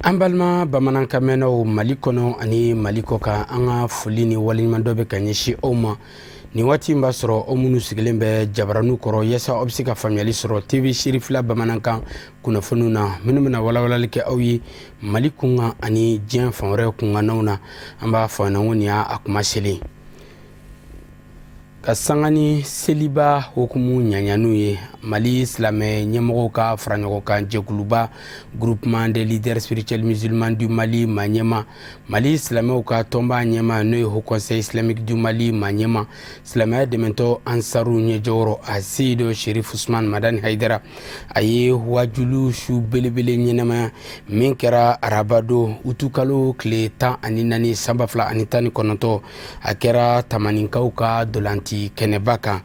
An balima bamanankan mɛnnaw Mali kɔnɔ ani Mali kɔkan, an ka foli ni waleɲumandɔn bɛ ka ɲɛsin aw ma nin waati in b'a sɔrɔ aw minnu sigilen bɛ jabaraniw kɔrɔ yaasa aw bɛ se ka faamuyali sɔrɔ TV Serifila bamanankan kunnafoniw na, minnu bɛna walawalali kɛ aw ye Mali kunkan ani diɲɛ fan wɛrɛ kunkannaw na. An b'a fɔ an ko nin y'a kuma selen ka sanga ni seliba hukumu ɲaɲaniw ye. Mali silamɛ ɲɛmɔgɔw ka faraɲɔgɔnkan jɛkuluba Groupement des leaders spirituels musulmans du Mali ma ɲɛma, Mali silamɛw ka tɔnba ɲɛma, n'o ye Haut Conseil islamique du Mali ma ɲɛma, silamɛya dɛmɛtɔ Ansaru ɲɛjɔyɔrɔ a Seyidu Sherif Usman Madani Hayidara, a ye wajulu su belebele ɲɛnamaya min kɛra arabadon utukalo tile 14 san 2019. A kɛra Tamaninkaw ka dolanti kɛnɛba kan,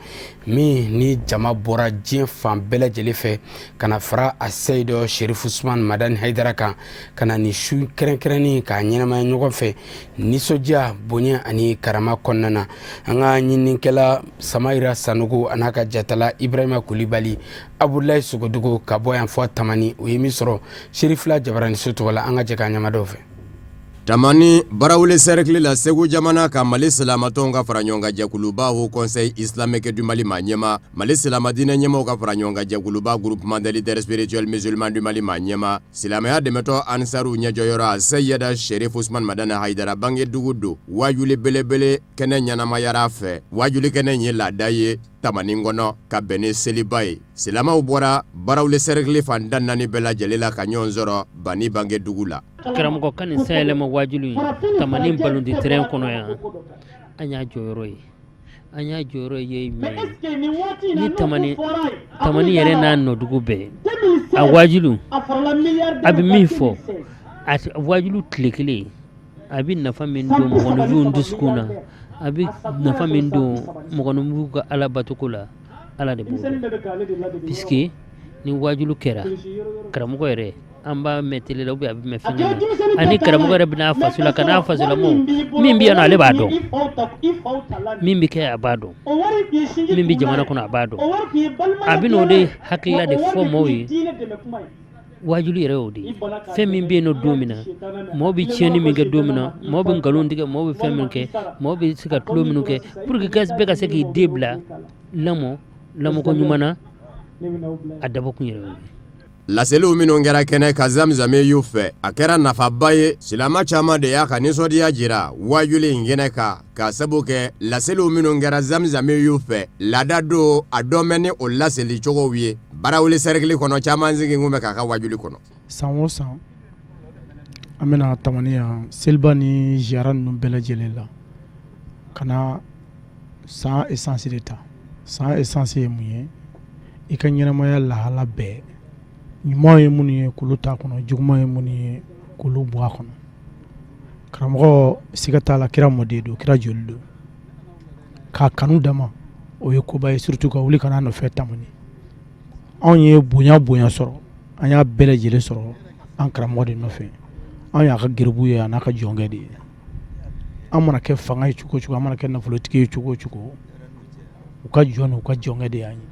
min ni jama bɔra diɲɛ fan bɛɛ lajɛlen fɛ ka na fara a Seyidu Sherif Usman Madani Hayidara kan, ka na nin su kɛrɛnkɛrɛnnin k'a ɲɛnamaya ɲɔgɔn fɛ nisɔndiya, bonya ani karama kɔnɔna na. An ka ɲininikɛla Samayira Sanogo a n'a ka jatala Ibrahima Kulibali, Abudulayi Sogodogo ka bɔ yan fɔ Tamani, o ye min sɔrɔ Serifila jabaraniso tɔgɔ la, an ka jɛ k'a ɲɛmadaw fɛ. Tamani Barawele sɛrɛkili la, Segu jamana ka Mali silamatɔnw ka fara ɲɔgɔn kan jɛkuluba Haut Conseil islamique du Mali maa ɲɛma, Mali silamɛdiinɛ ɲɛmaaw ka fara ɲɔgɔn kan jɛkuluba Groupement des leaders spirituels musulmans du Mali maa ɲɛma, silamɛya dɛmɛtɔ Ansaru ɲɛjɔyɔrɔ Seyida Sherif Usman Madani Hayidara bangedugu don, waajuli belebele kɛnɛ ɲɛnamayara a fɛ. Waajuli kɛnɛ in ye laada ye Tamani kɔnɔ ka bɛn ni seliba ye. Silamɛw bɔra Barawele sɛrɛkili fan 14 bɛɛ lajɛlen la ka ɲɔgɔn sɔrɔ Bani bangedugu la. Karamɔgɔ ka nin sayɛlɛma waajuli in Tamani balonti terrain kɔnɔ yan, an y'a jɔyɔrɔ ye, an y'a jɔyɔrɔ ye min ni Tamani, Tamani yɛrɛ n'a nɔdugu bɛɛ, a waajulu a bɛ min fɔ, a waajulu tile kelen a bɛ nafa min don mɔgɔninfinw dusukun na, a bɛ nafa min don mɔgɔninfinw ka Ala batoko la, Ala de b'o dɔn, puisque ni waajulu kɛra karamɔgɔ yɛrɛ, an b'a mɛn télé la ou bien a bɛ mɛn fɛn na, ani karamɔgɔ yɛrɛ bɛna a faso la ka n'a fasolamɔgɔw min bɛ yan nɔ, ale b'a dɔn min bɛ kɛ, a b'a dɔn min bɛ jamana kɔnɔ, a b'a dɔn. A bɛ n'o de hakilila de fɔ maaw ye. Waajulu yɛrɛ y'o de ye. Fɛn min bɛ yen nɔ don min na, maaw bɛ tiɲɛni min kɛ don min na, maaw bɛ nkalon tigɛ, maaw bɛ fɛn min kɛ, maaw bɛ se ka tulon minnu kɛ pour que bɛɛ ka se k'i den bila lamɔ lamɔko ɲuman na, a dabɔkun yɛrɛ y'o ye. Laseliw minnu kɛra kɛnɛ kan Zamzamiyu fɛ, a kɛra nafaba ye. Silamɛ caman de y'a ka nisɔndiya jira waajuli in kɛnɛ kan, k'a sabu kɛ laseliw minnu kɛra Zamzamiyu fɛ, laada don, a dɔn bɛ ni o laseli cogow ye. Barawele sɛrɛkili kɔnɔ, caman sigi kun bɛ k'a ka waajuli kɔnɔ. San o san, an bɛna Tamani yan seliba ni ziyara ninnu bɛɛ lajɛlen la ka na san essence de ta. San essence ye mun ye? I ka ɲɛnamaya lahala bɛɛ, ɲuman ye minnu ye, k'olu t'a kɔnɔ, juguman ye minnu ye, k'olu bɔ a kɔnɔ. Karamɔgɔ, siga t'a la, kira mɔden don, kira joli don. K'a kanu dama, o ye koba ye, surtout ka wuli ka n'a nɔfɛ Tamani. Anw ye bonya bonya sɔrɔ, an y'a bɛɛ lajɛlen sɔrɔ an karamɔgɔ de nɔfɛ. Anw y'a ka geribu ye, a n'a ka jɔnkɛ de ye. An mana kɛ fanga ye cogo cogo, an mana kɛ nafolotigi ye cogo cogo, u ka jɔn u ka jɔnkɛ de y'an ye.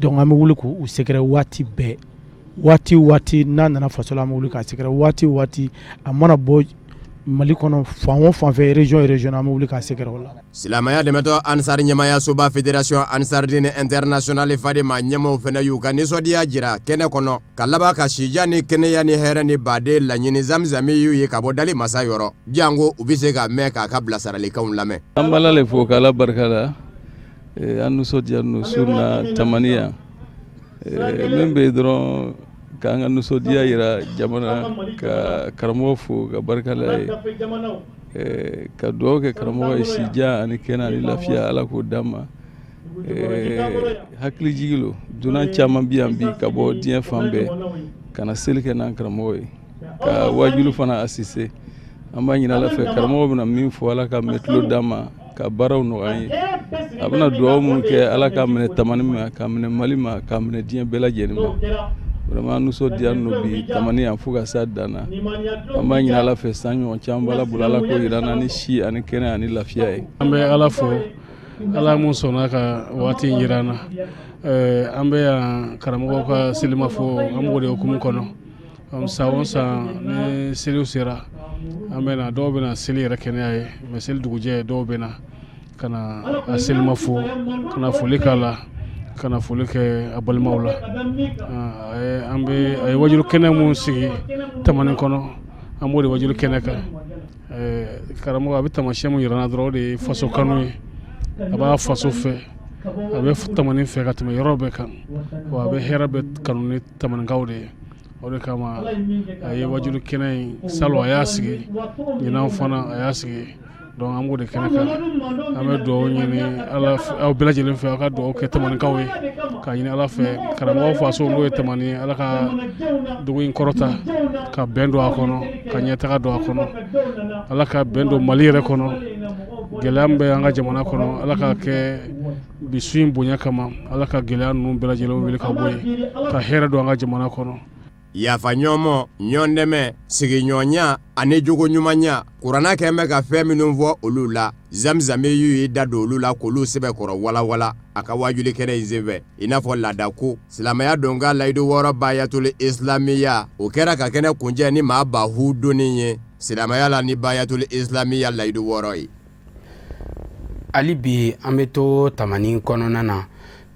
Donc an bɛ wuli k'u sɛgɛrɛ waati bɛɛ, waati waati n'a nana faso la, an bɛ wuli k'a sɛgɛrɛ waati waati. A mana bɔ Mali kɔnɔ fan o fan fɛ, région région, an bɛ wuli k'a sɛgɛrɛ o la. Silamɛya dɛmɛtɔ Ansar ɲɛmayasoba Fédération Ansardine Internationale FADEMA ɲɛmaaw fana y'u ka nisɔndiya jira kɛnɛ kɔnɔ, ka laban ka sijan ni kɛnɛya ni hɛrɛ ni baden laɲini Zamzamiyu ye ka bɔ dali masa yɔrɔ, janko u bɛ se ka mɛn k'a ka bilasiralikanw lamɛn. An b'Ala le fo k'Ala barika la. An nisɔndiya su na Tamani yan. Min bɛ yen dɔrɔn, k'an ka nisɔndiya jira jamana, ka karamɔgɔ fo ka barika la ye, ka dugawu kɛ karamɔgɔ ye, sijan ani kɛnɛ ani lafiya, Ala k'o d'an ma. Hakilijigi lo, dunan caman bɛ yan bi ka bɔ diɲɛ fan bɛɛ ka na seli kɛ n'an karamɔgɔ ye, ka wajulu fana assister. An b'a ɲini Ala fɛ, karamɔgɔ bɛna min fɔ, Ala ka mɛn tulo d'an ma, ka baaraw nɔgɔya an ye. A bɛna dugawu minnu kɛ, Ala k'a minɛ Tamani ma, k'a minɛ Mali ma, k'a minɛ diɲɛ bɛɛ lajɛlen ma. Vraiment, an nisɔndiyalen don bi Tamani yan fo ka s'a dan na. An b'a ɲini Ala fɛ, san ɲɔgɔn caman b'Ala bolo, Ala k'o jira an na ni si ani kɛnɛ ani lafiya ye. An bɛ Ala fo, Ala mun sɔnna ka waati in jira an na. An bɛ yan karamɔgɔw ka selimafo, an b'o de hukumu kɔnɔ. San o san ni seliw sera, an bɛ na. Dɔw bɛ na seli yɛrɛ kɛnɛya ye, mais seli dugujɛ, dɔw bɛ na ka na a selimafo, ka na foli k'a la, ka na foli kɛ a balimaw la. An bɛ a ye wajulu kɛnɛ mun sigi Tamani kɔnɔ, an b'o de wajulu kɛnɛ kan. Karamɔgɔ a bɛ taamasiyɛn mun yira an na dɔrɔn, o de ye faso kanu ye. A b'a faso fɛ, a bɛ Tamani fɛ ka tɛmɛ yɔrɔ bɛɛ kan, wa a bɛ hɛrɛ bɛɛ kanu ni Tamanikaw de ye. O de kama a ye wajulu kɛnɛ in salon, a y'a sigi, ɲinan fana a y'a sigi. Donc an b'o de kɛnɛ kan. An bɛ dugawu ɲini Ala aw bɛɛ lajɛlen fɛ, aw ka dugawu kɛ Tamanikaw ye, k'a ɲini Ala fɛ, karamɔgɔ faso n'o ye Tamani ye, Ala ka dugu in kɔrɔta, ka bɛn don a kɔnɔ, ka ɲɛtaga don a kɔnɔ. Ala ka bɛn don Mali yɛrɛ kɔnɔ. Gɛlɛya min bɛ an ka jamana kɔnɔ, Ala ka kɛ bi su in bonya kama, Ala ka gɛlɛya ninnu bɛɛ lajɛlen wuli ka bɔ yen, ka hɛrɛ don an ka jamana kɔnɔ. Yafa ɲɔgɔn, ɲɔgɔn dɛmɛ, sigiɲɔgɔnya ani jogo ɲumanya, kuranna kɛn bɛ ka fɛn minnu fɔ olu la, Zamzami y'u y'i da don olu la k'olu sɛbɛkɔrɔ walawala a ka wajuli kɛnɛ in senfɛ, i n'a fɔ laadako, silamɛya donkan layidu wɔɔrɔ, bayatuli islamiya. O kɛra ka kɛnɛ kuncɛ ni maa ba hu donni ye silamɛya la ni bayatuli islamiya layidu wɔɔrɔ ye. Hali bi an bɛ to Tamani kɔnɔna na.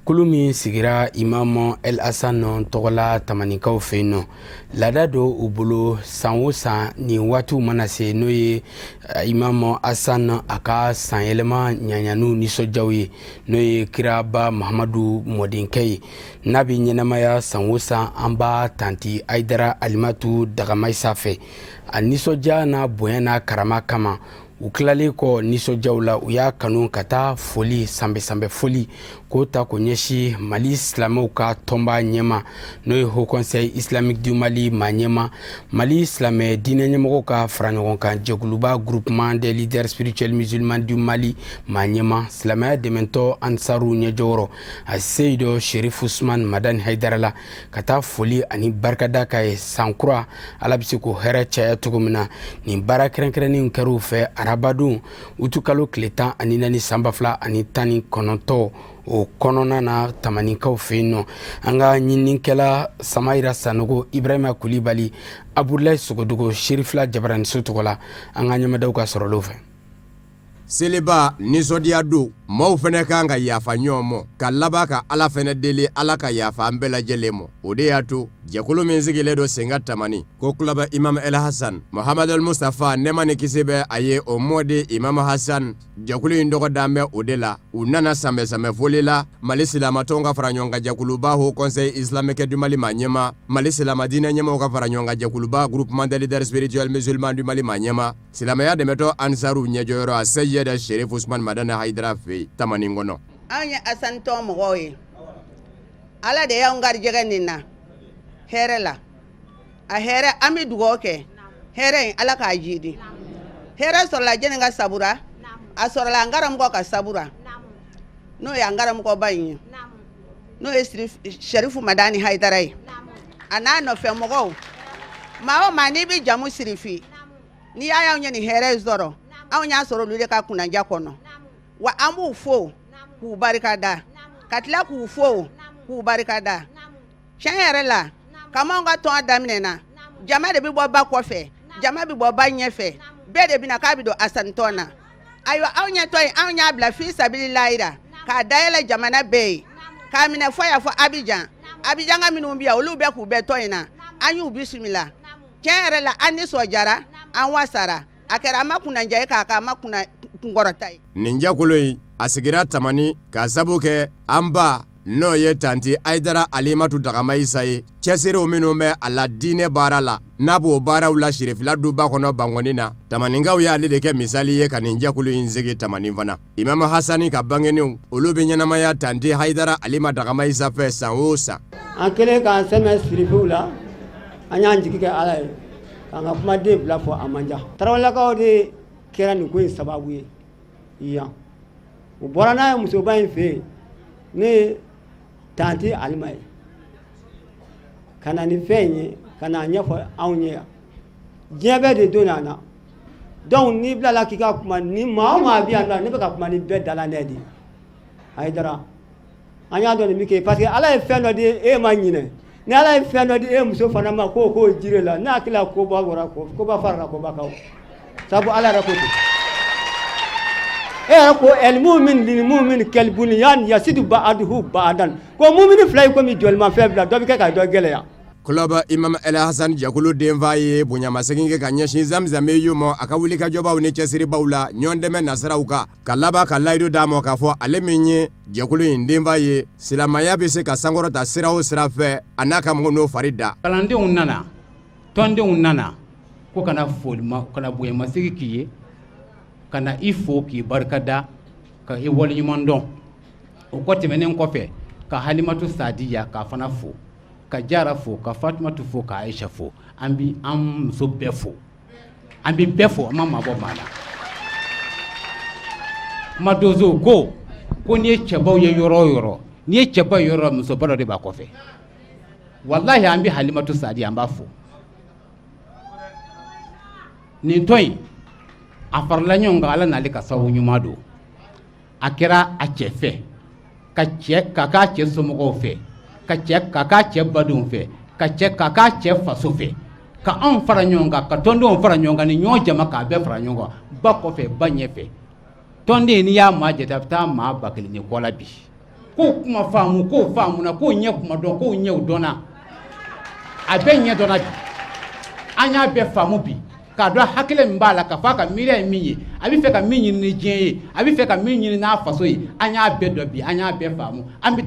Kulu min sigira Imam El Hassan tɔgɔ la Tamanikaw fɛ yen nɔ, laada don u bolo, san o san nin waatiw mana se, n'o ye Imam Hassan a ka sanyɛlɛma ɲaɲaniw nisɔndiyaw ye, n'o ye kiraba Mahamadu mɔdenkɛ ye, n'a bɛ ɲɛnamaya san o san an ba tanti Ayidara Alimatu Dagamayisa fɛ. A nisɔndiya n'a bonya n'a karama kama, u tilalen kɔ nisɔndiyaw la, u y'a kanu ka taa foli sanbɛ sanbɛ foli k'o ta k'o ɲɛsin Mali silamɛw ka tɔnba ɲɛma, n'o ye Haut Conseil Islamique du Mali maa ɲɛma, Mali silamɛ diinɛ ɲɛmɔgɔw ka fara ɲɔgɔn kan jɛkuluba Groupement des leaders spirituels musulmans du Mali maa ɲɛma, silamɛya dɛmɛtɔ Ansaru ɲɛjɔyɔrɔ a Seyidu Sherif Usman Madani Hayidara la, ka taa foli ani barikada ka ye sankura, Ala bɛ se k'o hɛrɛ caya cogo min na. Nin baara kɛrɛnkɛrɛnnen kɛra u fɛ arabadon utukalo tile 14 san 2019 o kɔnɔna na Tamanikaw fɛ yen nɔ. An ka ɲininikɛla Samayira Sanogo, Ibrahima Kulibali, Abudulayi Sogodogo, Serifila Jabaraniso tɔgɔ la, an ka ɲɛmadaw ka sɔrɔlenw fɛ. Seliba nisɔndiya don, maaw fana kan ka yafa ɲɔgɔn ma, ka laban ka Ala fana deli, Ala ka yafa an bɛɛ lajɛlen ma. O de y'a to jɛkulu min sigilen don sen kan Tamani ko Club Imam El Hassan Mohamed Mustafa, nɛɛma ni kisi bɛ a ye, o mɔden Imam Hassan, jɛkulu in tɔgɔ dan bɛ o de la. U nana sanbɛ sanbɛ foli la Mali silamatɔnw ka fara ɲɔgɔn kan jɛkuluba Haut Conseil Islamique du Mali maa ɲɛma, Mali silama diinɛ ɲɛmaaw ka fara ɲɔgɔn kan jɛkuluba Groupement des leaders spirituels musulmans du Mali maa ɲɛma, silamɛya dɛmɛtɔn Ansaru ɲɛjɔyɔrɔ a Seyid Sherif Usman Madani Hayidara fɛ yen Tamani kɔnɔ. Anw ye Asani tɔn mɔgɔw ye. Ala de y'anw garijɛgɛ nin na hɛrɛ la. A hɛrɛ, an bɛ dugawu kɛ, hɛrɛ in, Ala k'a jidi. Hɛrɛ sɔrɔla jɛni ka sabura? A sɔrɔla an karamɔgɔ ka sabura, n'o ye an karamɔgɔba in ye, n'o ye Sɛrifu Madani Hayidara ye, a n'a nɔfɛ mɔgɔw. Maa o maa n'i bɛ jamu Sirifi, n'i y'a y'anw ye nin hɛrɛ in sɔrɔ, anw y'a sɔrɔ olu de ka kunnadiya kɔnɔ. Wa an b'u fo k'u barika da, ka tila k'u fo k'u barika da. Tiɲɛ yɛrɛ la, kama anw ka tɔn daminɛna, jama de bɛ bɔ ba kɔfɛ, jama bɛ bɔ ba ɲɛfɛ, bɛɛ de bɛna k'a bɛ don Asani tɔn na. Ayiwa, anw ɲɛ tɔn in, anw y'a bila fi sabililayi la, k'a dayɛlɛ jamana bɛɛ ye, k'a minɛ fɔ yan fɔ Abijan. Abijan ka minnu bɛ yan, olu bɛɛ k'u bɛɛ tɔn in na, an y'u bisimila. Tiɲɛ yɛrɛ la, an nisɔndiyara, an wasara. A kɛra an ma kunnadiya ye, k'a kɛ an ma kunkɔrɔta ye. Nin jɛkulu in, a sigira Tamani k'a sabu kɛ an ba, n'o ye tanti Ayidara Alimatu Dagamayisa ye, cɛsiriw minnu bɛ a la diinɛ baara la, n'a b'o baaraw la Sirifila duba kɔnɔ Bankɔni na. Tamanikaw y'ale de kɛ misali ye ka nin jɛkulu in sigi Tamani fana. Imamu Hasani ka bangeninw, olu bɛ ɲɛnamaya tanti Hayidara Alima Dagamayisa fɛ san o san. An kɛlen k'an sɛmɛ Sirifiw la, an y'an jigi kɛ Ala ye, k'an ka kumaden bila fɔ a man ja. Tarawelelakaw de kɛra nin ko in sababu ye yan. U bɔra n'a ye musoba in fɛ yen, ne ye tanti Alima ye. Ka ka na ni fɛn in ye ka n'a ɲɛfɔ anw ye yan. Diɲɛ bɛɛ de donna an na. Donc n'i bilala k'i ka kuma ni maa o maa bɛ yan nɔ, ne bɛ ka kuma ni bɛɛ dala nɛ de ye. Hayidara, an y'a dɔn nin bɛ kɛ parce que Ala ye fɛn dɔ di e ma ɲinɛ. Ni Ala ye fɛn dɔ di e muso fana ma k'o k'o jiri la, ne hakili la koba bɔra, koba farala koba kan. Sabu Ala yɛrɛ ko ten. E yɛrɛ ko المؤمن للمؤمن كالبنيان يشد بعضه بعضا. Ko mumini fila ye komi jɔlimafɛn fila, dɔ bɛ kɛ ka dɔ gɛlɛya. Club Imam El Hassan jɛkulu denfa ye bonyamasegin kɛ ka ɲɛsin Zamzamiyu ma a ka wulikajɔbaw ni cɛsiribaw la ɲɔgɔn dɛmɛ nasiraw kan, ka laban ka layidu d'a ma k'a fɔ ale min ye jɛkulu in denfa ye, silamɛya bɛ se ka sankɔrɔta sira o sira fɛ, a n'a ka mɔgɔw n'o fari da. Kalandenw nana, tɔndenw nana ko kana foli ma, kana bonyamasegin k'i ye, ka na i fo k'i barikada, ka i waleɲuman dɔn. O kɔ tɛmɛnen kɔfɛ, ka Halimatu Sadiya k'a fana fo, ka Jara fo, ka Fatumatu fo, ka Ayisa fo. An bi an muso bɛɛ fo, an bi bɛɛ fo, an ma mabɔ maa la. Kuma donso ko n'i ye cɛbaw ye yɔrɔ o yɔrɔ, n'i ye cɛba ye yɔrɔ o yɔrɔ, musoba dɔ de b'a kɔfɛ. Walahi an bi Halimatu Sadiya, an b'a fo. Nin tɔn in a farala ɲɔgɔn kan, Ala n'ale ka sababu ɲuman don. A kɛra a cɛ fɛ, ka cɛ ka k'a cɛ somɔgɔw fɛ, ka cɛ ka k'a cɛ badenw fɛ, ka cɛ ka k'a cɛ faso fɛ, ka anw fara ɲɔgɔn kan, ka tɔndenw fara ɲɔgɔn kan, ni ɲɔgɔn jama k'a bɛɛ fara ɲɔgɔn kan, ba kɔfɛ ba ɲɛfɛ. Tɔnden n'i y'a maa jate, a bɛ taa maa 1000 ni kɔ la bi. K'o kuma faamu, k'o faamuna, k'o ɲɛ kuma dɔn, k'o ɲɛw dɔnna, a bɛɛ ɲɛ dɔnna bi. An y'a bɛɛ faamu bi, k'a dɔn hakili min b'a la, k'a fɔ a ka miiriya ye min ye, a bɛ fɛ ka min ɲini ni diɲɛ ye, a bɛ fɛ ka min ɲini n'a faso ye. An y'a bɛɛ dɔn bi, an y'a bɛɛ faamu, an bɛ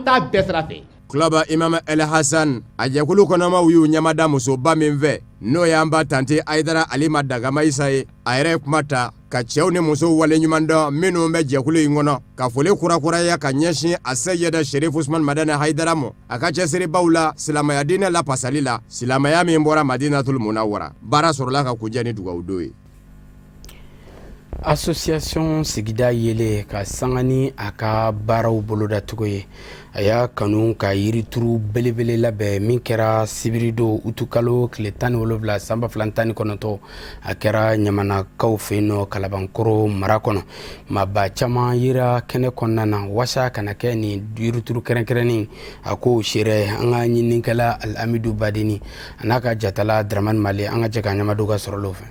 taa bɛɛ sira fɛ. Club Imam El Hassan a jɛkulu kɔnɔmaw y'u ɲɛmada musoba min fɛ, n'o y'an ba tante Hayidara Alima Dagamayisa ye, a yɛrɛ ye kuma ta ka cɛw ni musow waleɲuman dɔn minnu bɛ jɛkulu in kɔnɔ, ka foli kurakuraya ka ɲɛsin a Seyida Sherif Usman Madani Hayidara ma a ka cɛsiribaw la silamɛya diinɛ lapasali la, silamɛya min bɔra Madinatul Munawwara. Baara sɔrɔla ka kuncɛ ni dugawu don ye. Association sigida yelen ka sanga ni a ka baaraw bolodacogo ye, a y'a kanu ka yirituru belebele labɛn min kɛra sibiridon utukalo tile 17 san 2019. A kɛra ɲamanakaw fɛ yen nɔ Kalabankɔrɔ mara kɔnɔ. Maaba caman yera kɛnɛ kɔnɔna na wasa ka na kɛ nin yirituru kɛrɛnkɛrɛnnen a ko seere. An ka ɲininikɛla Alamidu Badeni a n'a ka jatala Dramani Mali, an ka jɛ ka ɲamadenw ka sɔrɔlaw fɛ.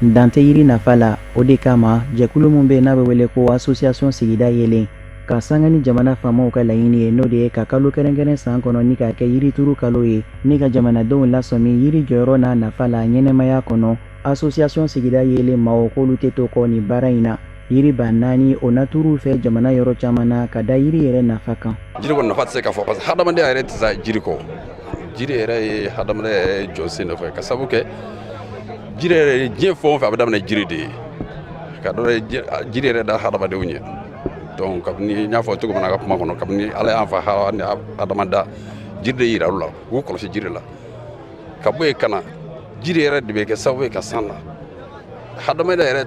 Dan tɛ yiri nafa la. O de kama jɛkulu min bɛ n'a bɛ wele ko association sigida yelen, ka sanga ni jamana faamaw ka laɲini ye, n'o de ye ka kalo kɛrɛnkɛrɛn san kɔnɔ ni k'a kɛ yirituru kalo ye, ni ka jamanadenw lasɔmi yiri jɔyɔrɔ n'a nafa la ɲɛnɛmaya kɔnɔ. Association sigida yelen maaw k'olu tɛ to kɔ nin baara in na. Yiri 4000 o naturu fɛ jamana yɔrɔ caman na ka da yiri yɛrɛ nafa kan. Jiri kɔni nafa tɛ se ka fɔ, parce que hadamadenya yɛrɛ tɛ se jiri kɔ. Jiri yɛrɛ ye hadamadenya yɛrɛ jɔsen dɔ fɛ, ka sababu kɛ jiri yɛrɛ ye diɲɛ fɛn o fɛn, a bɛ daminɛ jiri de ye ka dɔ jiri yɛrɛ da hadamadenw ɲɛ. Donc kabini n y'a fɔ cogo min na a ka kuma kɔnɔ, kabini Ala y'an fa Hawa ni Adama da, jiri de yira olu la, u k'u kɔlɔsi jiri la. Ka bɔ yen ka na, jiri yɛrɛ de bɛ kɛ sababu ye ka san na hadamadenya yɛrɛ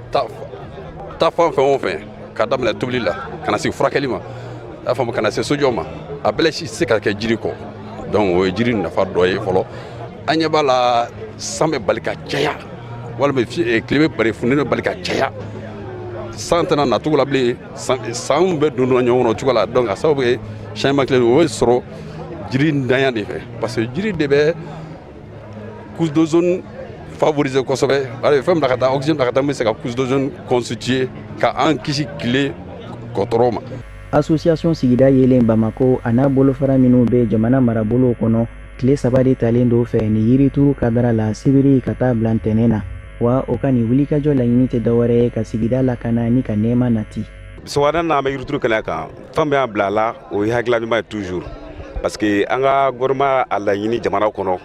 ta fan fɛn o fɛn, ka daminɛ tobili la ka na se furakɛli ma, i y'a faamu, ka na se sojɔ ma, a bɛɛ si se ka kɛ jiri kɔ. Donc o ye jiri nafa dɔ ye fɔlɔ. An ɲɛ b'a la, san bɛ bali ka caya, walima tile bɛ bali, funteni bɛ bali ka caya, san tɛna na cogo la bilen, sanw bɛ don ɲɔgɔn kɔnɔ cogo la. Donc a sababu ye changement climatique, o bɛ sɔrɔ jiri ntanya de fɛ, parce que jiri de bɛ couche d'ozone favoriser kosɛbɛ. A bɛ fɛn bila ka taa, oxygène bila ka taa, min bɛ se ka couche d'ozone constituer ka an kisi tile kɔtɔrɔ ma. Association sigida yelen Bamako a n'a bolofara minnu bɛ jamana marabolow kɔnɔ, tile 3 de talen do fɛ ni yirituru kadara la, sibiri ka taa bila ntɛnɛn na. Wa o ka nin wulikajɔ laɲini tɛ dɔwɛrɛ ye ka sigida lakana ni ka nɛɛma nati. Sɔgɔmada na, an bɛ yirituru kɛnɛ kan. Fɛn min y'an bila a la, o ye hakilina ɲuman ye toujours, parce que an ka gouvernement a laɲini jamana kɔnɔ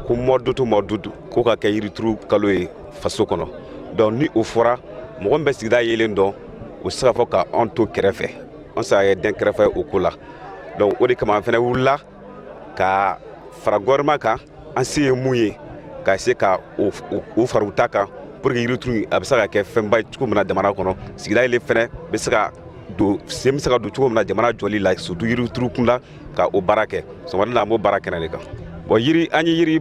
ko mois d'août, mois d'août ko ka kɛ yirituru kalo ye faso kɔnɔ. Donc ni o fɔra, mɔgɔ min bɛ sigida yelen dɔn, o tɛ se ka fɔ ka anw to kɛrɛfɛ, an tɛ se ka kɛ den kɛrɛfɛ o ko la. Donc o de kama an fana wulila ka fara gouvernement kan, an se ye mun ye ka se ka o fara u ta kan pour que yirituru a bɛ se ka kɛ fɛnba ye cogo min na jamana kɔnɔ, sigida yelen fɛnɛ bɛ se ka Don sen bɛ se ka don cogo min na jamana jɔli la, surtout yirituru kunda, ka o baara kɛ. Sɔgɔmada la, an b'o baara kɛnɛ de kan. Bon, yiri, an ye yiri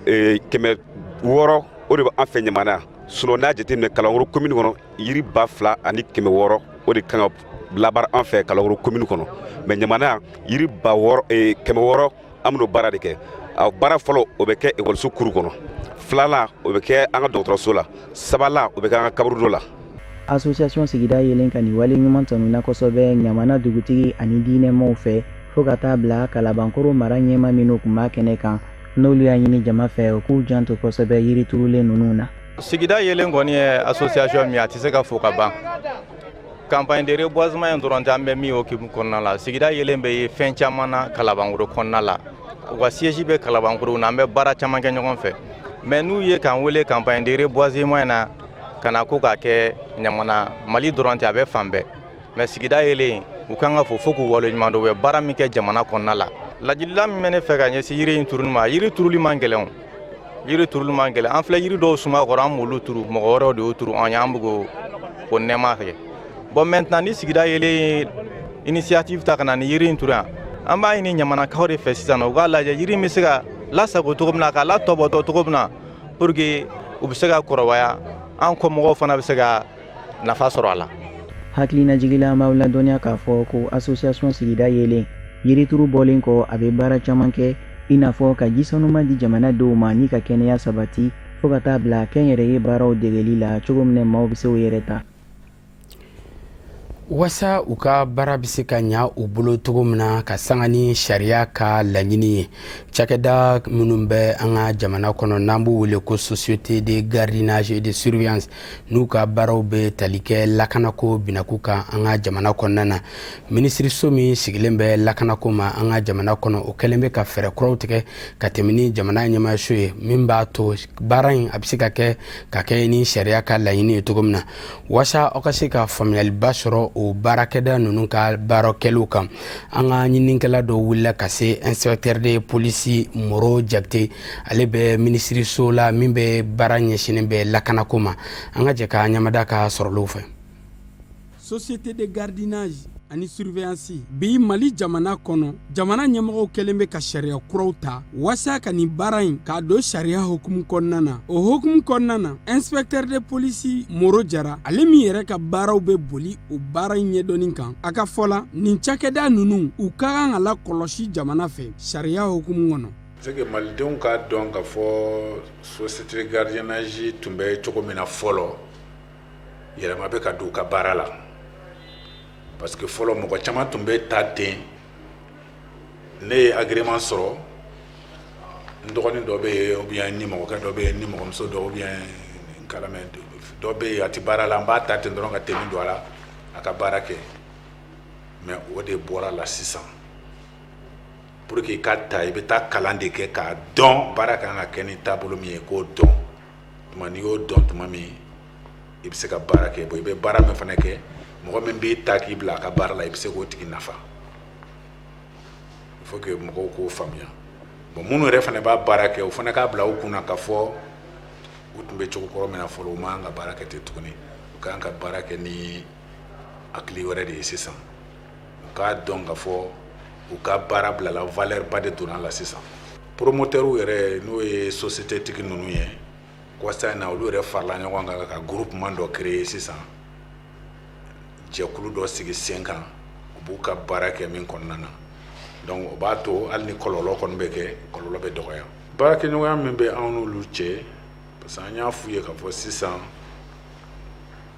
600,000, o de bɛ an fɛ Ɲamana. Sinon, n'a jateminɛ Kalabankɔrɔ commune kɔnɔ, yiri 2600, o de kan ka labaara an fɛ Kalabankɔrɔ commune kɔnɔ. Mais Ɲamana, yiri 600,000, an bɛn'o baara de kɛ. A baara fɔlɔ, o bɛ kɛ ekɔliso kuru kɔnɔ. Filanan, o bɛ kɛ an ka dɔgɔtɔrɔso la. Sabanan, o bɛ kɛ an ka kaburudo la. Association Sigida Yelen ka nin wale ɲuman tanuna kosɛbɛ Ɲamana dugutigi ani diinɛmaw fɛ, fo ka taa bila Kalabankɔrɔ mara ɲɛma minnu tun b'a kɛnɛ kan, n'olu y'a ɲini jama fɛ u k'u janto kosɛbɛ yiriturulen ninnu na. Sigida Yelen kɔni ye association min, a tɛ se ka fo ka ban. Campagne de reboisement in dɔrɔn tɛ, an bɛ min hokumu kɔnɔna la. Sigida Yelen bɛ ye fɛn caman na Kalabankɔrɔ kɔnɔna la. U ka siège bɛ Kalabankɔrɔ na, an bɛ baara caman kɛ ɲɔgɔn fɛ. Mais n'u ye k'an wele campagne de reboisement in na ka na ko k'a kɛ Ɲamana, Mali dɔrɔn tɛ, a bɛ fan bɛɛ. Mais Sigida Yelen, u kan ka fo fo k'u waleɲuman dɔn, u bɛ baara min kɛ jamana kɔnɔna la. Ladilikan min bɛ ne fɛ ka ɲɛsin yiri in turuli ma, yiri turuli man gɛlɛn o, yiri turuli man gɛlɛn. An filɛ yiri dɔw suma kɔrɔ, an b'olu turu, mɔgɔ wɛrɛw de y'o turu an ye, an bɛ k'o nɛɛma kɛ. Bon, maintenant, ni Sigida Yelen ye initiative ta ka na ni yiri in turu yan, an b'a ɲini Ɲamanakaw de fɛ sisan, u k'a lajɛ yiri in bɛ se ka lasago cogo min na, k'a latɔbɔtɔ cogo min na, pour que u bɛ se ka kɔrɔbaya, an kɔmɔgɔw fana bɛ se ka nafa sɔrɔ a la. Hakilinajigila, an b'aw ladɔnniya k'a fɔ ko association Sigida Yelen, yirituru bɔlen kɔ, a bɛ baara caman kɛ, i n'a fɔ ka ji sanuman di jamanadenw ma ni ka kɛnɛya sabati, fo ka taa bila kɛnyɛrɛye baaraw degeli la cogo min na maaw bɛ se u yɛrɛ ta. Waasa u ka baara bɛ se ka ɲa u bolo cogo min na ka sanga ni sariya ka laɲini ye, cakɛda minnu bɛ an ka jamana kɔnɔ n'an b'u wele ko société de gardiennage et de surveillance, n'u ka baaraw bɛ tali kɛ lakanako binaku kan an ka jamana kɔnɔna na, minisiriso min sigilen bɛ lakanako ma an ka jamana kɔnɔ, o kɛlen bɛ ka fɛɛrɛ kuraw tigɛ ka tɛmɛ ni jamana ɲɛmaayaso ye, min b'a to baara in a bɛ se ka kɛ ka kɛ ni sariya ka laɲini ye cogo min na. Waasa aw ka se ka faamuyaliba sɔrɔ o baarakɛda ninnu ka baarakɛliw kan, an ka ɲininikɛla dɔ wulila ka se inspecteur de police Moro Jakite, ale bɛ minisiriso la min bɛ baara ɲɛsinnen bɛ lakanako ma. An ka jɛ ka ɲamada ka sɔrɔliw fɛ. Société de gardiennage ani surveillance, bi Mali jamana kɔnɔ, jamana ɲɛmɔgɔw kɛlen bɛ ka sariya kuraw ta waasa ka nin baara in k'a don sariya hukumu kɔnɔna na. O hukumu kɔnɔna na, inspecteur de police Moro Jara, ale min yɛrɛ ka baaraw bɛ boli o baara in ɲɛdɔnni kan, a ka fɔ la, nin cakɛda ninnu, u ka kan ka lakɔlɔsi jamana fɛ sariya hukumu kɔnɔ. C'est que malidenw k'a dɔn ka fɔ société gardiennage tun bɛ cogo min na fɔlɔ, yɛlɛma bɛ ka don u ka baara la, parce que fɔlɔ, mɔgɔ caman tun bɛ taa ten: ne ye agrément sɔrɔ, n dɔgɔnin dɔ bɛ yen, ou bien ni mɔgɔkɛ dɔ bɛ yen, ni mɔgɔmuso dɔ, ou bien n kalamɛ dɔ bɛ yen, a tɛ baara la, n b'a ta ten dɔrɔn ka tenue don a la, a ka baara kɛ. Mais o de bɔra la sisan. Pour que i ka ta, i bɛ taa kalan de kɛ k'a dɔn baara kan ka kɛ ni taabolo min ye, k'o dɔn. Tuma n'i y'o dɔn tuma min, i bɛ se ka baara kɛ. Bon, i bɛ baara min fana kɛ, mɔgɔ min b'i ta k'i bila a ka baara la, i bɛ se k'o tigi nafa. Il faut que mɔgɔw k'o faamuya. Bon, minnu yɛrɛ fana b'a baara kɛ, o fana k'a bila u kunna ka fɔ u tun bɛ cogo kɔrɔ min na fɔlɔ, u man kan ka baara kɛ ten tuguni. U ka kan ka baara kɛ ni hakili wɛrɛ de ye sisan. U k'a dɔn ka fɔ u ka baara bilala, valeur ba de donna a la sisan. Promoteur yɛrɛ, n'o ye société tigi ninnu ye, kɔsa in na, olu yɛrɛ farala ɲɔgɔn kan ka groupement dɔ créer sisan, jɛkulu dɔ sigi sen kan, u b'u ka baara kɛ min kɔnɔna na. Donc o b'a to hali ni kɔlɔlɔ kɔni bɛ kɛ, kɔlɔlɔ bɛ dɔgɔya. Baarakɛɲɔgɔnya min bɛ anw n'olu cɛ, parce que an y'a f'u ye k'a fɔ sisan,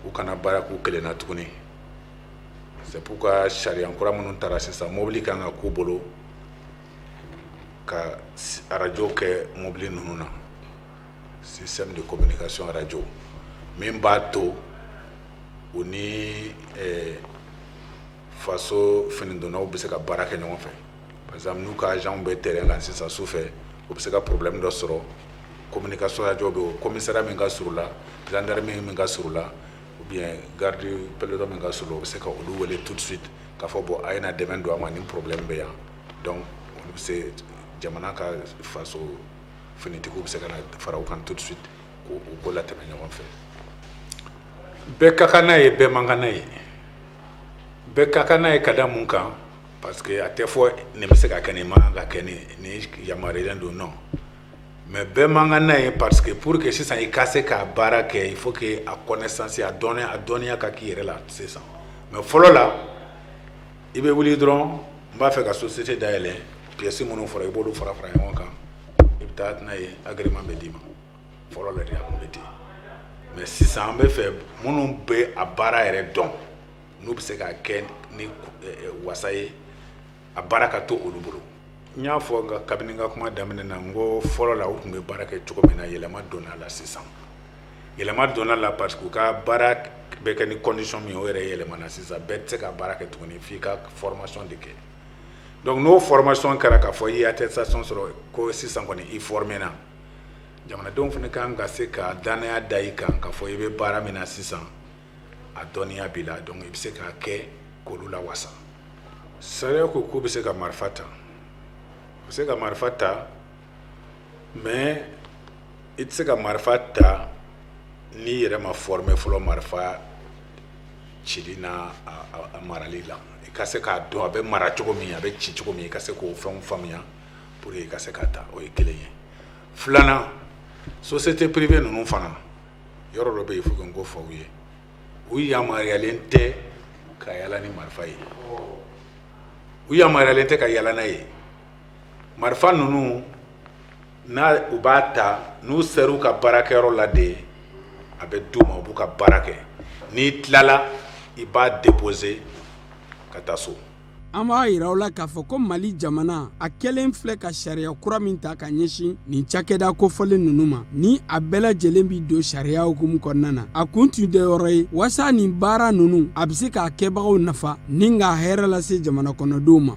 u kana baara k'u kelen na tuguni. C'est pourquoi sariya kura minnu taara sisan, mobili kan ka k'u bolo ka arajo kɛ mobili ninnu na, système de communication radio, min b'a to u ni faso finidonnaw bɛ se ka baara kɛ ɲɔgɔn fɛ. Par exemple, n'u ka agent bɛ terrain kan sisan su fɛ, u bɛ se ka problème dɔ sɔrɔ, communication radio bɛ yen, commissariat min ka surun la, gendarmerie min ka surun la, ou bien garde peloton min ka surun la, u bɛ se ka olu wele tout de suite k'a fɔ: bon, a ye na dɛmɛ don a ma, ni problème bɛ yan. Donc olu bɛ se, jamana ka faso finitigiw bɛ se ka na fara u kan tout de suite k'o ko latɛmɛ ɲɔgɔn fɛ. Bɛɛ ka kan n'a ye, bɛɛ man kan n'a ye. Bɛɛ ka kan n'a ye ka da mun kan? Parce que a tɛ fɔ nin bɛ se ka kɛ, nin man kan ka kɛ, nin yamaruyalen don, non. Mais bɛɛ man kan n'a ye parce que pour que sisan i ka se k'a baara kɛ, il faut que a connaissance, a dɔnniya, a dɔnniya ka k'i yɛrɛ la sisan. Mais fɔlɔ la, i bɛ wuli dɔrɔn, n b'a fɛ ka société dayɛlɛ, pièces minnu fɔra, i b'olu fara fara ɲɔgɔn kan, i bɛ taa n'a ye, agrément bɛ d'i ma. Fɔlɔ la de, a tun bɛ ten. Mais sisan, an bɛ fɛ minnu bɛ a baara yɛrɛ dɔn, n'u bɛ se k'a kɛ ni wasa ye, a baara ka to olu bolo. N y'a fɔ nka kabini n ka kuma daminɛ na, n ko fɔlɔ la, u tun bɛ baara kɛ cogo min na, yɛlɛma donna a la sisan. Yɛlɛma donna a la parce que u ka baara bɛ kɛ ni condition min ye, o yɛrɛ yɛlɛmana sisan. Bɛɛ tɛ se ka baara kɛ tuguni, f'i ka formation de kɛ. Donc n'o formation kɛra, k'a fɔ i ye attestation sɔrɔ ko sisan kɔni i formé na, jamanadenw fana kan ka se ka danaya da i kan k'a fɔ i bɛ baara min na sisan, a dɔnniya b'i la, donc i bɛ se k'a kɛ k'olu lawasa. Sariya ko k'u bɛ se ka marifa ta, u bɛ se ka marifa ta, mais i tɛ se ka marifa ta n'i yɛrɛ ma formé fɔlɔ marifa cili n'a a marali la. I ka se k'a dɔn a bɛ mara cogo min, a bɛ ci cogo min, i ka se k'o fɛnw faamuya pour que i ka se k'a ta. O ye kelen ye. Filanan, société privée ninnu fana, yɔrɔ dɔ bɛ yen, il faut que n k'o fɔ aw ye, u yamaruyalen tɛ ka yala ni marifa ye, u yamaruyalen tɛ ka yala n'a ye. Marifa ninnu n'a u b'a ta, n'u ser'u ka baarakɛyɔrɔ la de, a bɛ d'u ma, u b'u ka baara kɛ. N'i tilala, i b'a déposer ka taa so. An b'a yira aw la k'a fɔ ko Mali jamana a kɛlen filɛ ka sariya kura min ta ka ɲɛsin nin cakɛda kofɔlen ninnu ma, ni a bɛɛ lajɛlen bi don sariya hukumu kɔnɔna na, a kun tun tɛ yɔrɔ ye waasa nin baara ninnu a bɛ se k'a kɛbagaw nafa ni k'a hɛrɛ lase jamana kɔnɔdenw ma.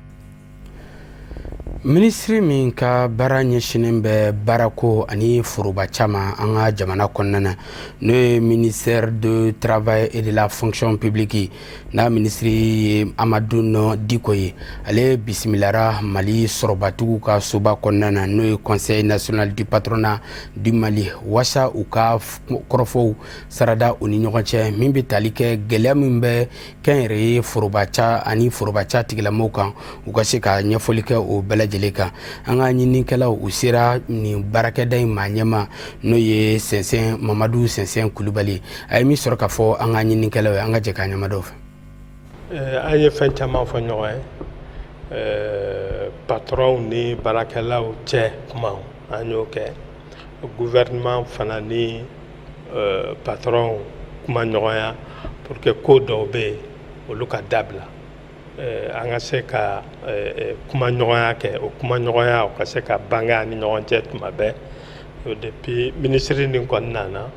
Minisiri min ka baara ɲɛsinnen bɛ baarako ani forobaca ma an ka jamana kɔnɔna na, n'o ye ministère de Travail et de la Fonction publique, n'a minisiri ye Amadu Nɔ Diko ye, ale bisimilara Mali sɔrɔbatigiw ka soba kɔnɔna na, n'o ye Conseil national du patronat du Mali, waasa u ka kɔrɔfɔw sarada u ni ɲɔgɔn cɛ min bɛ tali kɛ gɛlɛya min bɛ kɛnyɛrɛye forobaca ani forobaca tigilamɔgɔw kan, u ka se ka ɲɛfɔli kɛ o bɛɛ lajɛlen kan. An ka ɲininikɛlaw, u sera nin baarakɛda in maa ɲɛma, n'o ye Sɛnsɛn Mamadu Sɛnsɛn Kulubali. A ye min sɔrɔ ka fɔ an ka ɲininikɛlaw ye, an ka jɛ k'a ɲɛmadaw fɛ. An ye fɛn caman fɔ ɲɔgɔn ye, patronw ni baarakɛlaw cɛ kuma, an y'o kɛ. Gouvernement fana ni patronw kuma ɲɔgɔnya pour que ko dɔw bɛ yen, olu ka dabila, an ka se ka kuma ɲɔgɔnya kɛ. O kuma ɲɔgɔnya, o ka se ka bange an ni ɲɔgɔn cɛ tuma bɛɛ. Depuis minisiri nin kɔni nana,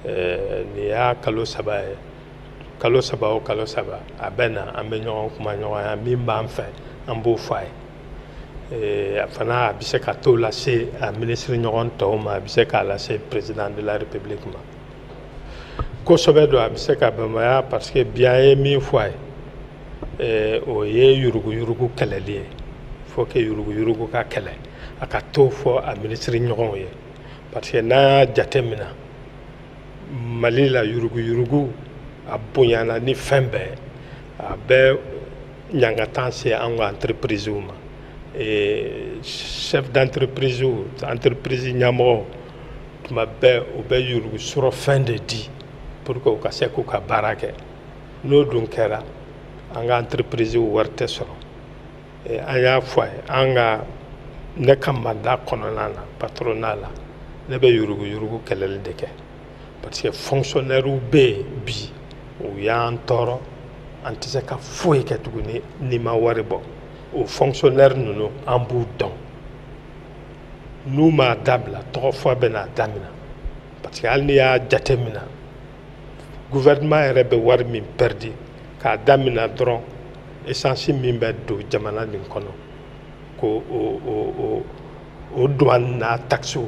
nin y'a kalo 3 ye. Kalo 3 o kalo 3, a bɛ na, an bɛ ɲɔgɔn kuma ɲɔgɔnya. Min b'an fɛ, an b'o fɔ a ye. A fana, a bɛ se ka t'o lase a minisiri ɲɔgɔn tɔw ma, a bɛ se k'a lase président de la République ma. Kosɛbɛ don, a bɛ se ka bamaya, parce que bi an ye min fɔ a ye, o ye yuruguyurugu kɛlɛli ye. Faut que yuruguyurugu ka kɛlɛ. A ka t'o fɔ a minisiri ɲɔgɔnw ye, parce que n'an y'a jate minɛ, Mali la, yuruguyurugu a bonyana ni fɛn bɛɛ, a bɛ ɲangatan se an ka entreprise ma. Chef d'entreprise, entreprise ɲɛmɔgɔw, tuma bɛɛ u bɛ yurugu sɔrɔ fɛn de di pour que u ka se k'u ka baara kɛ. N'o dun kɛra, an ka entreprise wari tɛ sɔrɔ. An y'a fɔ a ye, an ka ne ka mandat kɔnɔna na, patronat la, ne bɛ yuruguyurugu kɛlɛli de kɛ, parce que fonctionnaire bɛ yen bi, u y'an tɔɔrɔ, an tɛ se ka foyi kɛ tuguni n'i ma wari bɔ. O fonctionnaire ninnu, an b'u dɔn. N'u m'a dabila, tɔgɔ fɔ bɛ n'a daminɛ, parce que hali n'i y'a jate minɛ, gouvernement yɛrɛ bɛ wari min perdu k'a daminɛ dɔrɔn, essence min bɛ don jamana nin kɔnɔ, ko o douane n'a taxes,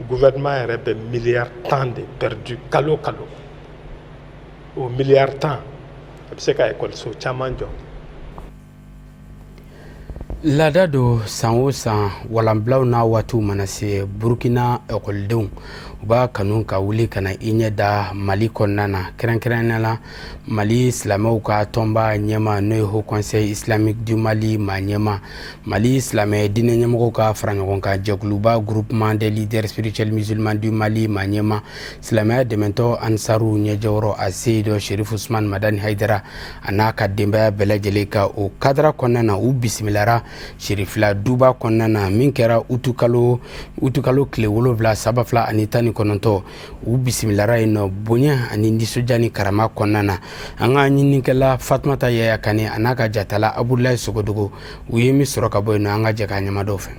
gouvernement yɛrɛ bɛ miliyari 10 de perdu kalo kalo. O miliyari 10, a bɛ se ka ekɔliso caman jɔ. Laada don, san o san, walanbilaw n'a waatiw mana se, Burukina ekɔlidenw u b'a kanu ka wuli ka na i ɲɛ da Mali kɔnɔna na, kɛrɛnkɛrɛnnenya la Mali silamɛw ka tɔnba ɲɛma, n'o ye Haut Conseil islamique du Mali maa ɲɛma, Mali silamɛ diinɛ ɲɛmɔgɔw ka fara ɲɔgɔn kan jɛkuluba Groupement des leaders spirituels musulmans du Mali maa ɲɛma, silamɛya dɛmɛtɔ Ansaru ɲɛjɔyɔrɔ a Seyidu Sherif Usman Madani Hayidara, a n'a ka denbaya bɛɛ lajɛlen ka o kadara kɔnɔna na, u bisimilara Sherifila duba kɔnɔna na min kɛra utukalo tile 7 2019. U bisimilara yen nɔ bonya ani nisɔndiya ni karama kɔnɔna na. An ka ɲininikɛla Fatumata Yaya Kane a n'a ka jatala Abudulayi Sogodogo, u ye min sɔrɔ ka bɔ yen nɔ, an ka jɛ k'a ɲɛmadɔw fɛ.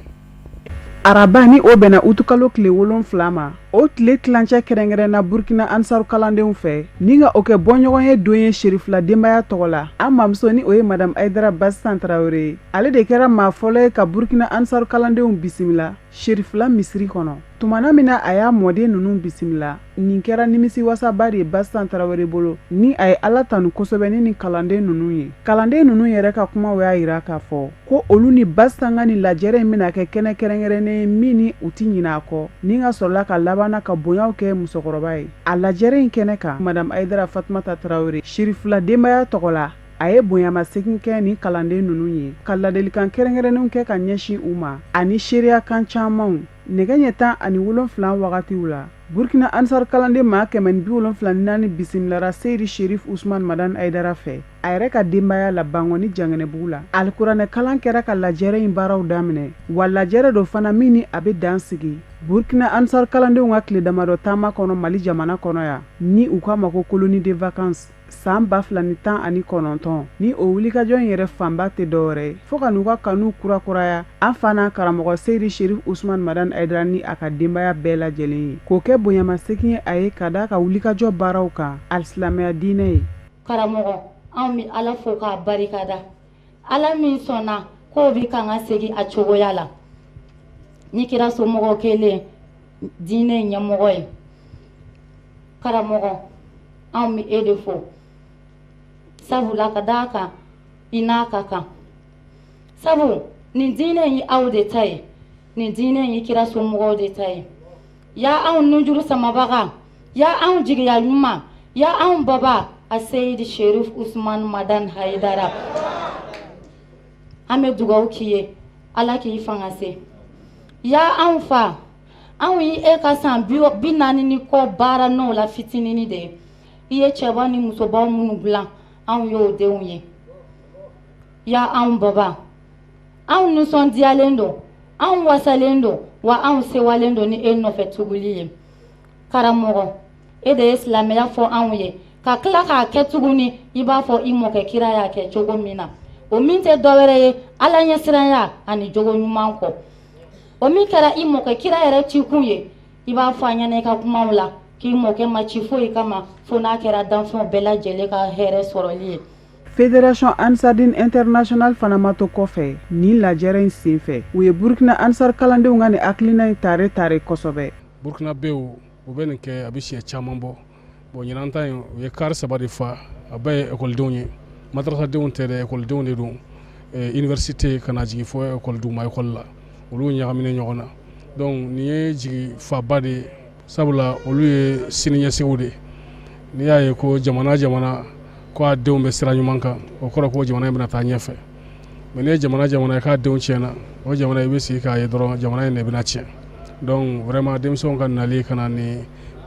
Araba ni o bɛnna utukalo tile 7 ma, o tile tilancɛ kɛrɛnkɛrɛnna Burkina Ansaru kalandenw fɛ ni ka o kɛ bɔɲɔgɔn ye don ye Sherifila denbaya tɔgɔ la. An mamuso ni o ye Madame Hayidara Basitan Tarawele ye, ale de kɛra maa fɔlɔ ye ka Burkina Ansaru kalandenw bisimila Sherifila misiri kɔnɔ. Tumana min na a y'a mɔden ninnu bisimila, nin kɛra nimisiwasaba de ye Basitan Tarawele bolo, ni a ye Ala tanu kosɛbɛ ni nin kalanden ninnu ye. Kalanden ninnu yɛrɛ ka kumaw y'a jira k'a fɔ ko olu ni Basitan ka nin lajɛrɛ in bɛna kɛ kɛnɛ kɛrɛnkɛrɛnnen ye min ni u tɛ ɲinɛ a kɔ, ni ka sɔrɔla ka labanna ka bonyaw kɛ musokɔrɔba ye a lajɛrɛ in kɛnɛ kan. Madame Hayidara Fatumata Tarawele, Sherifila denbaya tɔgɔ la, a ye bonyamasegin kɛ nin kalanden ninnu ye, ka ladilikan kɛrɛnkɛrɛnnenw kɛ ka ɲɛsin u ma ani seereyakan camanw. Nɛgɛ ɲɛ 17 wagatiw la, Burkina Ansar kalanden maa 174 bisimilara Seyidi Sherif Usman Madani Hayidara fɛ a yɛrɛ ka denbaya la Bankɔni Jangɛnɛbugu la. Alikuranɛ kalan kɛra ka lajɛrɛ in baaraw daminɛ, wa lajɛrɛ don fana min ni a bɛ dan sigi Burkina Ansar kalandenw ka tile damadɔ taama kɔnɔ Mali jamana kɔnɔ yan, ni u k'a ma ko colonie de vacances san 2019. Ni o wulikajɔ in yɛrɛ fanba tɛ dɔwɛrɛ ye fo ka n'u ka kanu kurakuraya an fa n'an karamɔgɔ Seyidi Sherif Usman Madani Hayidara ni a ka denbaya bɛɛ lajɛlen ye, k'o kɛ bonyamasegin ye a ye ka d'a ka wulikajɔ baaraw kan alisilamɛya diinɛ ye. Karamɔgɔ, anw bɛ Ala fo k'a barikada, Ala min sɔnna k'o bɛ k'an ka segin a cogoya la ni kira somɔgɔw kelen diinɛ ɲɛmɔgɔ ye. Karamɔgɔ, anw bɛ e de fo, sabula ka d'a kan i n'a ka kan, sabu nin diinɛ in ye aw de ta ye, nin diinɛ in ye kira somɔgɔw de ta ye. Ya anw nujuru samabaga, ya anw jigiya ɲuman, ya anw baba a Seyidi Sherif Usman Madan Hayidara, an bɛ dugawu k'i ye, Ala k'i fanga se. Ya anw fa, anw ye e ka san 40 ni kɔ baara n'o la fitinini de ye. I ye cɛba ni musobaw minnu dilan, anw y'o denw ye. Ya anw baba, anw nisɔndiyalen don, anw wasalen don, wa anw sewalen don ni e nɔfɛ tuguli ye. Karamɔgɔ, e de ye silamɛya fɔ anw ye ka tila k'a kɛ tuguni i b'a fɔ i mɔkɛ kira y'a kɛ cogo min na, o min tɛ dɔwɛrɛ ye Ala ɲɛsiranya ani jogo ɲuman kɔ, o min kɛra i mɔkɛ kira yɛrɛ cikun ye. I b'a fɔ an ɲɛna i ka kumaw la k'i mɔkɛ ma ci foyi kama fo n'a kɛra danfɛnw bɛɛ lajɛlen ka hɛrɛ sɔrɔli ye. Fédération Ansardine Internationale fana ma to kɔfɛ nin lajɛrɛ in senfɛ. U ye Burkina Ansar kalandenw ka nin hakilina in tare tare kosɛbɛ. Burkinabew, u bɛ nin kɛ, a bɛ siɲɛ caman bɔ. Bon, ɲinan ta in, u ye car saba de fa. A bɛɛ ye ekɔlidenw ye, madrasadenw tɛ dɛ, ekɔlidenw de don, université ka na jigin fo ekɔli duguma ekɔli la, olu ɲagaminen ɲɔgɔn na. Donc nin ye jigi faba de ye, sabula olu ye siniɲɛsigiw de ye. N'i y'a ye ko jamana jamana ko a denw bɛ sira ɲuman kan, o kɔrɔ ko jamana in bɛna taa ɲɛfɛ. Mais n'i ye jamana jamana ye k'a denw tiɲɛna, o jamana i bɛ sigi k'a ye dɔrɔn, jamana in de bɛna tiɲɛ. Donc vraiment, denmisɛnw ka nali ka na ni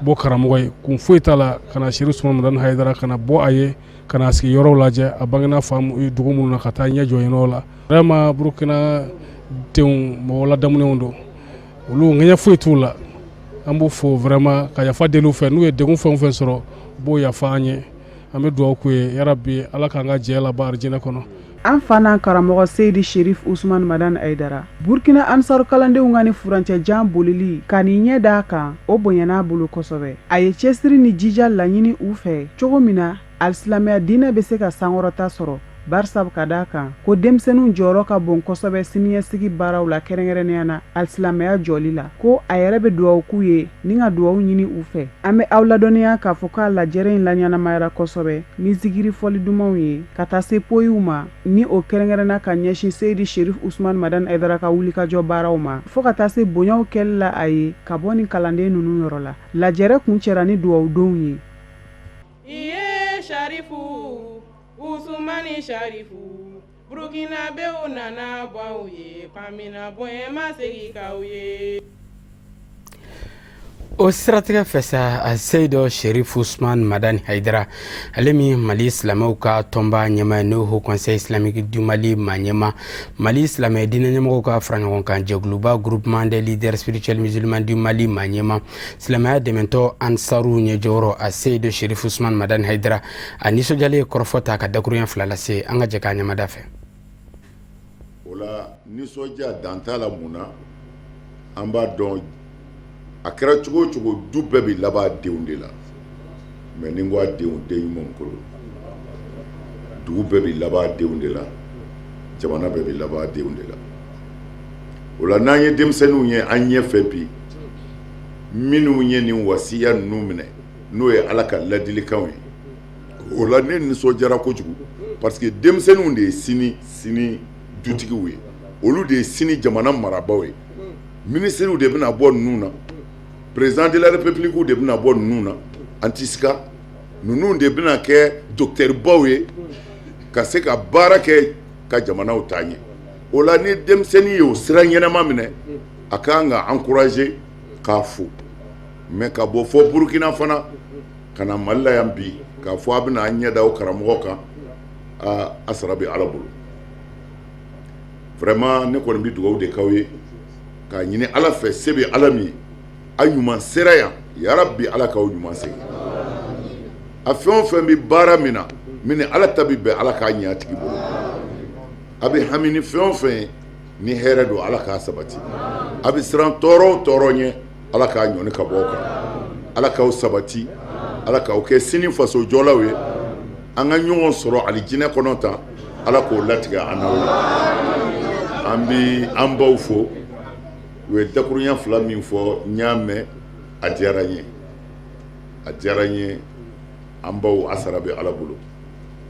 bɔ karamɔgɔ ye, kun foyi t'a la, ka na Sherif Usman Madani Hayidara, ka na bɔ a ye, ka na sigi yɔrɔw lajɛ, a bangena fa dugu minnu na, ka taa ɲɛ jɔ yen nɔ la. Vraiment, Burukina denw mɔgɔ ladamunenw don, olu ŋɛɲɛ foyi t'u la. An b'u fo vraiment, ka yafa deli u fɛ. N'u ye degun fɛn o fɛn sɔrɔ, u b'o yafa an ye. An bɛ dugawu k'u ye, yarabi Ala k'an ka jɛ laban arijinɛ kɔnɔ. An fa n'an karamɔgɔ Seyidi Sherif Usman Madani Hayidara, Burkina Ansaru kalandenw ka ni furancɛ jan bolili ka nin ɲɛ d'a kan, o bonyana a bolo kosɛbɛ. A ye cɛsiri ni jija laɲini u fɛ cogo min na alisilamɛya diinɛ bɛ se ka sankɔrɔta sɔrɔ. Barisa ka d'a kan ko denmisɛnninw jɔyɔrɔ ka bon kosɛbɛ siniɲɛsigi baaraw la kɛrɛnkɛrɛnnenya na alisilamɛya jɔli la ko a yɛrɛ bɛ dugawu k'u ye ni ka dugawu ɲini u fɛ. An bɛ aw ladɔnniya k'a fɔ k'a lajɛrɛ in laɲɛnamayara kosɛbɛ ni zikiri fɔli dumanw ye ka taa se poyiw ma ni o kɛrɛnkɛrɛnna ka ɲɛsin Seyidi Sherif Usman Madani Hayidara ka wulikajɔ baaraw ma fo ka taa se bonyaw kɛli la a ye ka bɔ nin kalanden ninnu yɔrɔ la. Lajɛrɛ kuncɛra ni dugawudonw ye. Iye Sharifu Usumani Sharifu Burukinabew nana bɔ aw ye Pamina bonya ma segin k'aw ye. O siratigɛ fɛ sa, Seyidu Sherif Usman Madani Hayidara, ale min Mali silamɛw ka tɔnba ɲɛmaa ye, n'o Haut Conseil islamique du Mali maa ɲɛmaa, Mali silamɛ diinɛ ɲɛmɔgɔw ka faraɲɔgɔnkan jɛkuluba Groupement des leaders spirituels musulmans du Mali maa ɲɛmaa, silamɛya dɛmɛtɔn Ansaru ɲɛjɔyɔrɔ, a Seyidu Sherif Usman Madani Hayidara, a nisɔndiyalen ye kɔrɔfɔ ta ka dakuruɲɛ 2 lase. An ka jɛ k'a ɲamada fɛ. O la, nisɔndiya dan t'a la. Mun na? An b'a dɔn, a kɛra cogo o cogo, du bɛɛ bɛ laban denw de la. Mais ni n ko a denw, den ɲumanw ko don. Dugu bɛɛ bɛ laban denw de la, jamana bɛɛ bɛ laban denw de la. O la, n'an ye denmisɛnninw ye an ɲɛfɛ bi, minnu ye nin wasiya ninnu minɛ, n'o ye Ala ka ladilikanw ye, o la ne nisɔndiyara kojugu, parce que denmisɛnninw de ye sini sini dutigiw ye, olu de ye sini jamana marabaaw ye. Minisiriw de bɛna bɔ ninnu na, président de la république de bɛna bɔ ninnu na, an tɛ siga. Ninnu de bɛna kɛ docteurbaw ye ka se ka baara kɛ ka jamanaw taa ɲɛ. O la, ni denmisɛnnin ye o sira ɲɛnama minɛ, a ka kan ka encourager, k'a fo. Mais ka bɔ fɔ Burukina fana ka na Mali la yan bi, k'a fɔ a bɛna an ɲɛ da o karamɔgɔ kan, aa, a sara bɛ Ala bolo. Vraiment, ne kɔni bɛ dugawu de k'aw ye k'a ɲini Ala fɛ, se bɛ Ala min ye, a ɲuman sera yan, yarabi Ala k'aw ɲuman segin. A fɛn o fɛn bɛ baara min na, min ni Ala ta bɛ bɛn, Ala k'a ɲɛ a tigi bolo. A bɛ hami ni fɛn o fɛn ye, ni hɛrɛ don, Ala k'a sabati. A bɛ siran tɔɔrɔ o tɔɔrɔ ɲɛ, Ala k'a ɲɔni ka bɔ aw kan. Ala k'aw sabati, Ala k'aw kɛ sini faso jɔlaw ye. An ka ɲɔgɔn sɔrɔ alijinɛ kɔnɔ tan, Ala k'o latigɛ an n'aw ye. An bɛ an baw fo. U ye dakurunya 2 min fɔ, n y'a mɛn, a diyara n ye, a diyara n ye. An baw, a sara bɛ Ala bolo,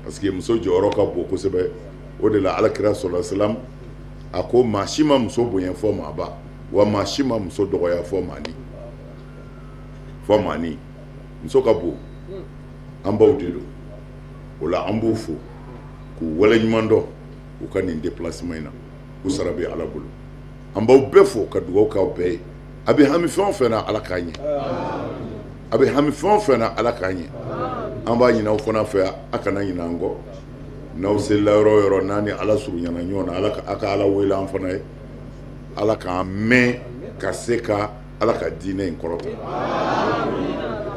parce que muso jɔyɔrɔ ka bon kosɛbɛ. O de la, Ala kira sɔrɔ salam a ko maa si ma muso bonya fɔ maa ba, wa maa si ma muso dɔgɔya fɔ maani, fɔ maani. Muso ka bon, an baw de don. O la, an b'u fo k'u waleɲuman dɔn u ka nin déplacement in na. U sara bɛ Ala bolo. An b'aw bɛɛ fo ka dugawu k'aw bɛɛ ye. A bɛ hami fɛn o fɛn na, Ala k'a ɲɛ. A bɛ hami fɛn o fɛn na, Ala k'a ɲɛ. An b'a ɲini aw fana fɛ, a kana ɲinɛ an kɔ. N'aw selila yɔrɔ o yɔrɔ, n'a ni Ala surunyana ɲɔgɔn na, Ala a ka Ala wele an fana ye, Ala k'an mɛn ka se ka Ala ka diinɛ in kɔrɔta.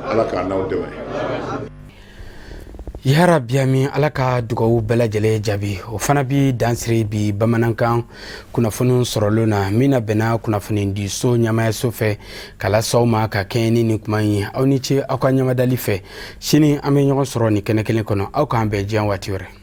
Ala k'an n'aw dɛmɛ. Yarabi ami, Ala ka dugawu bɛɛ lajɛlen jaabi. O fana bi dansiri bi bamanankan kunnafoni sɔrɔlen na, min na bɛnna kunnafoni diso ɲɛmayaso fɛ ka lase ma ka kɛɲɛ ni nin kuma in ye. Aw ni ce aw ka ɲamadali fɛ. Sini an bɛ ɲɔgɔn sɔrɔ nin kɛnɛ kelen kɔnɔ. Aw k'an bɛn diɲɛ waati wɛrɛ.